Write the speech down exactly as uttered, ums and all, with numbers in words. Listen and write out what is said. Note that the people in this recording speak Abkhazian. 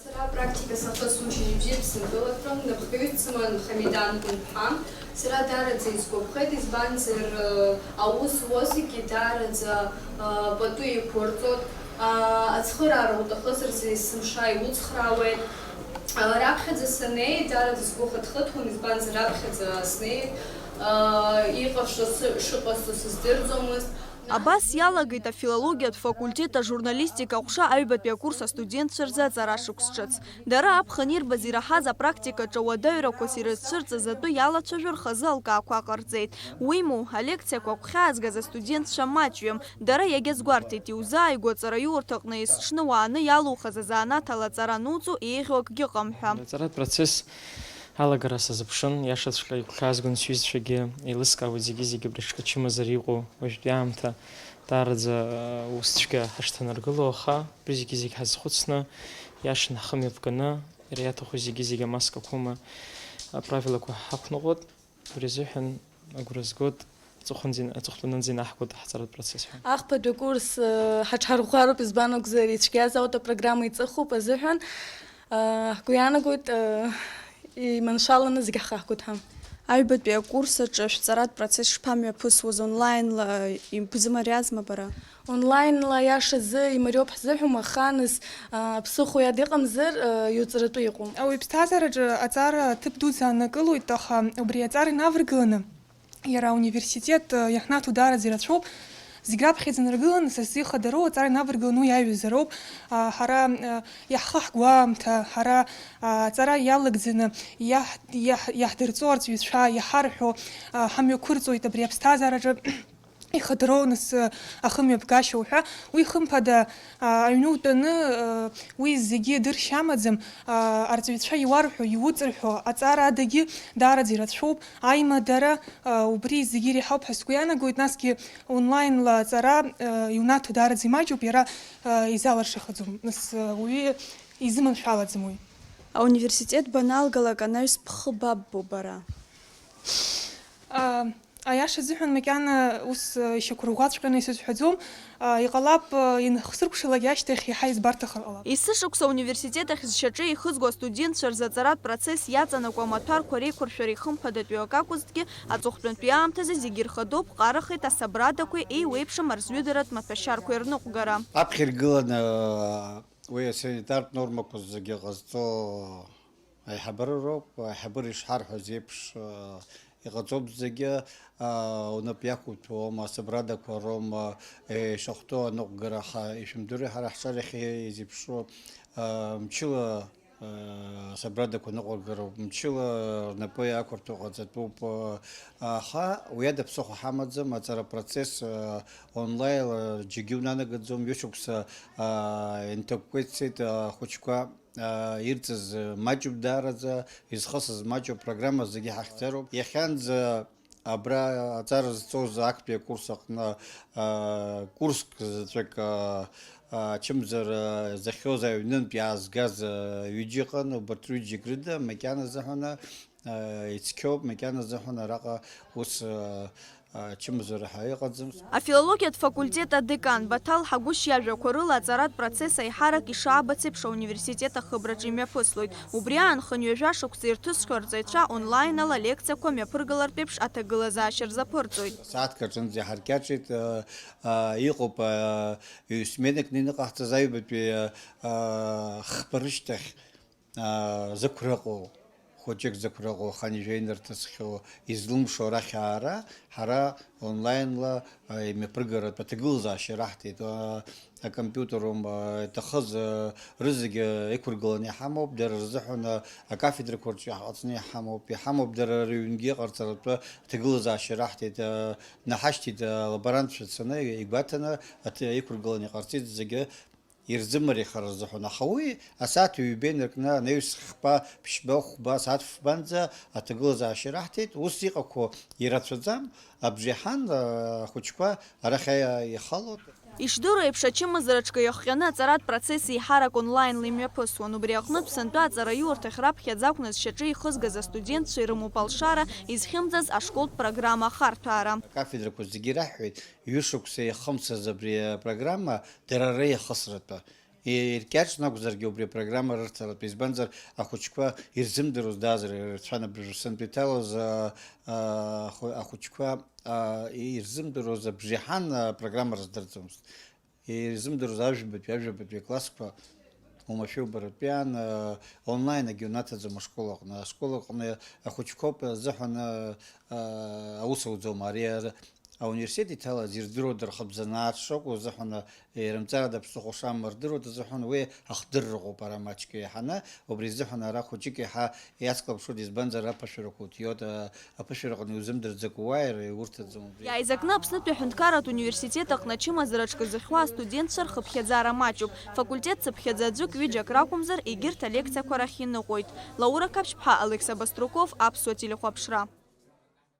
Сара апрактика сахысуан шьыжьбжьи ԥсынтәылатәан, напхгаҩыс дсыман Хамидан Гәынԥҳа. Сара даараӡа исгәаԥхеит, избанзар, э, аус зуа зегьы даараӡа, э, пату иқәырҵоит. А, ацхыраара уҭахызар, зны есымша иуцхраауеит. А, раԥхьаӡа саннеи, даараӡа сгәы хыҭхыҭуан, избанзар, раԥхьаӡа снеит, а, иҟашаз шы-, шыҟасҵо сыздырӡомызт. Абас иалагеит афилологиатә факультет ажурналистика аҟәша аҩбатәи акурс астудентцәа рзы аҵара шықәс ҿыц. Дара аԥхын ирбаз ираҳаз апрактикаҿы ауадаҩрақәас ирызцәырҵыз атәы иалацәажәо рхазы алкаақәа ҟарҵеит. Уимоу, алекциақәа агәхьаазгаз астудентцәа маҷҩым. Дара иагьазгәарҭеит, иузааигәоу аҵараиурҭаҟны есҽны уааны иалухыз азанааҭ ала аҵара ануҵо еиӷьу акгьы ыҟам ҳәа. Аҵаратә процесс алагара сазыԥшын, иашаҵәҟьа игәхьаазгон сҩызцәагьы, еилыскаауеит зегьы-зегьы абри аҽкачымазара иҟоу уажәтәи аамҭа. Даараӡа, ус цәгьа ҳашҭанаргыло, аха абри зегьы-зегь ҳазхәыцны, иашан ҳхымҩаԥганы, иара иаҭаху зегьы-зегьы амаскақәоума, аправилақәа ҳақәныҟәоит. Убри азыҳәан агәра згоит, аҵыхәанӡа ин-, аҵыхәтәанынӡа инаҳгоит ҳҵаратә процесс ҳәа. Ахԥатәи акурс, э, ҳаҽҳарӷәӷәароуп, избан акәзар, ицәгьазаауеит апрограмма иҵыхуп азыҳәан, э, ҳгәы иаанагоит, э, иманшәаланы зегь ҳхаҳгоит ҳәа. Аҩбатәи акурс аҿы шәҵаратә процесс шԥамҩаԥысуаз, онлаинла имбзымариазма бара? Онлаинла, иашазы, имариоуп ҳзыҳәом, аха нас, а, ԥсыхәа иада иҟамзар, а, иуҵаратәы иҟоуп. Ауаҩы иԥсҭазаараҿы аҵара ҭыԥ дуӡӡа анакылоит, аха убри аҵара инаваргыланы иара ауниверситет, а, иаҳнаҭо даараӡа ирацәоуп. Зегь раԥхьаӡа инаргыланы, са сзы ихадароу аҵара инаваргыланы уи аиҩызароуп. А, ҳара, а, иаҳхы ҳгәы аамҭа, ҳара, а, аҵара иалагӡаны иаҳ-, иаҳ-, иаҳдырҵо арҵаҩцәа, иаҳарҳәо, а, ҳамҩақәырҵоит абри аԥсҭазаараҿы. Ихадароу нас, э, ахымҩаԥгашьа уҳәа, уи хымԥада, а, аҩны утәаны, э, уи зегьы дыршьа амаӡам, а, арҵаҩцәа иуарҳәо, иуҵырҳәо аҵара адагьы даараӡа ирацәоуп, аимадара, а, убри зегьы иреиҳауп ҳәа сгәы иаанагоит, насгьы онлаинла аҵара, э, иунаҭо даараӡа имаҷуп, иара, э, изалыршахаӡом, нас, э, уаҩы изыманшәалаӡам уи. Ауниверситет баналгалак анаҩс бхы баббо бара? А, Аиаша азыҳәан, макьана ус, э, ишьақәырӷәӷәаҵәҟьаны исызҳәаӡом. А, иҟалап, э, инхсыркәшалак ашьҭахь иаҳа избарҭахар ҟалап. Есышықәса ауниверситет ахь зшьаҿа еихызго астудентцәа рзы аҵаратә процесс иаҵанакуа амаҭәарқәа реиқәыршәара ихымԥадатәиу акы акәызҭгьы, аҵыхәтәантәи аамҭазы зегьы ирхадоуп ҟарахеи ҭасабрадақәеи еиуеиԥшым арзҩыдаратә маҭәашьарқәеи рныҟәгара. Аԥхьа иргыланы, э, уи асанитартә нормақәа зегьы ҟазҵо аиҳабыра роуп, аиҳабыра ишҳарҳәоз еиԥш, э, иҟаҵоуп зегьы, э, унап иақәуҭәуама, асабрадақәа роума, э, ишахәҭоу аныҟәгара ҳа ишәымдыруеи, ҳара ҳҿар иахьа изеиԥшу, э, мчыла, э, асабрадақәа ныҟәыргароуп, мчыла рнапы иақәырҭәо ҟаҵатәуп, э, аха уи ада ԥсыхәа ҳамаӡам, аҵара процесс, э, онлайн, э, џьаргьы унанагаӡом, ҩышықәса, э, инҭакәкәа ицеит, э, ахәыҷқәа. Аа, ирҵаз, э, маҷуп даараӡа, изхысыз маҷуп, апрограмма зегьы ҳахьӡароуп. Иахьанӡа абра аҵара зҵоз актәи акурс аҟны, аа, курск заҵәык, аа, аа, ачымазара, аа, захьоз аҩнынтә иаазгаз, аа, ҩыџьа ыҟан, убарҭ рҩыџьагь рыда макьана азыҳәан, аа, ицқьоуп, макьана азыҳәан араҟа ус, аа, ачымазара ҳәа иҟаӡам. Афилологиатә факультет адекан Баҭал Ҳагәышь иажәақәа рыла аҵаратә процесс аиҳарак ишаабац еиԥш ауниверситет ахыбраҿы имҩаԥыслоит. Убри аан хынҩажәа шықәса ирҭысхьоу арҵаҩцәа онлайн ала лекциақәа мҩаԥыргалартә еиԥш аҭагылазаашьа рзаԥырҵоит. Сааҭк аҿынӡа иҳаркьаҿит, а, а, иҟоуп, а, ҩ-сменак ныҟаҳҵаз аҩбатәи, а, а, хԥа рышьҭахь. Аа, зықәра ыҟоу, хәыҷык зықәра ыҟоу, хынҩажәа инарҭысхьоу, излымшо арахь аара, ҳара онлаинла, аа, имҩаԥыргаратә аҭагылазаашьа раҳҭеит. Аа, акомпиутер, аа, иҭахыз, аа, рызегьы иқәыргыланы иҳамоуп, дара рзыҳәан, аа, акафедрақәа рҿы иаҳҟаҵаны иҳамоуп, иҳамоуп дара рыҩнгьы иҟарҵаратәы аҭагылазаашьа раҳҭеит, аа, днаҳашьҭит, аа, алаборантцәа цаны, игәаҭаны, аҭ-, иқәыргыланы иҟарҵеит зегьы. Ирзымариахар рзыҳәан, аха уи асааҭ ҩба инаркны, анаҩс хԥа, ԥшьба, хәба, асааҭ фбанӡа аҭагылазаашьа раҳҭеит. Ус иҟақәоу ирацәаӡам, абжеиҳан, ахәыҷқәа арахь ихалоит. Ишдыру еиԥш, ачымазара ҽкы иахҟьаны аҵаратә процесс еиҳарак онлаинла имҩаԥысуан. Убри аҟнытә, сынтәа аҵараиурҭахь раԥхьаӡа акәны зшьаҿа ихызгаз астудентцәа ирымоуп алшара, изхьымӡаз ашколтә программа ахарҭәаара. Акафедрақәа зегьы ираҳҳәеит, ҩышықәса иахымцаз абри апрограмма дара реихысратәы Иркьаҿны акәзаргьы убри апрограмма рырҭаратәы, избанзар, ахәыҷқәа ирзымдыруаз даазар ирацәан абыржәы сынтәа иҭалаз, а, а, ахәы-, ахәыҷқәа, а, ирзымдыруаз абжеиҳан апрограмма рыздырӡомызт. Ирзымдыруаз ажәабатәи, ажәабатәи аклассқәа уамашәа убаратәиан, а, онлайн-агьы унаҭаӡом ашкол аҟны. Ашкол аҟны ахәыҷқәоуп азыҳәан, а, а, аус ауӡом. Ари ар-, ауниверситет иҭалаз ирдыруада рхыбзанааҭ шакәу азыҳәан, а, ирымҵарада аԥсыхәа шамам рдыруада азыҳәан уи ахдырра ыҟоуп ара маҷк еиҳаны. Убри азыҳәан ара хәыҷык еиҳа иацклаԥшуеит, избанзар аԥышәарақәа уҭиуеит, а, аԥышәараҟны иузымдырӡакәа уааир, иурҭаӡом убри. Иааизакны Аԥснытәи аҳәынҭқарратә университет аҟны ачымазара аҿкы зыхьуа астудентцәа рхыԥхьаӡара маҷуп. Факультет цыԥхьаӡа аӡәык-ҩыџьак ракәымзар, егьырҭ алекциақәа рахь иныҟәоит. Лаура Қаԥшьԥҳа, Алықьса Баструков, Аԥсуа телехәаԥшра.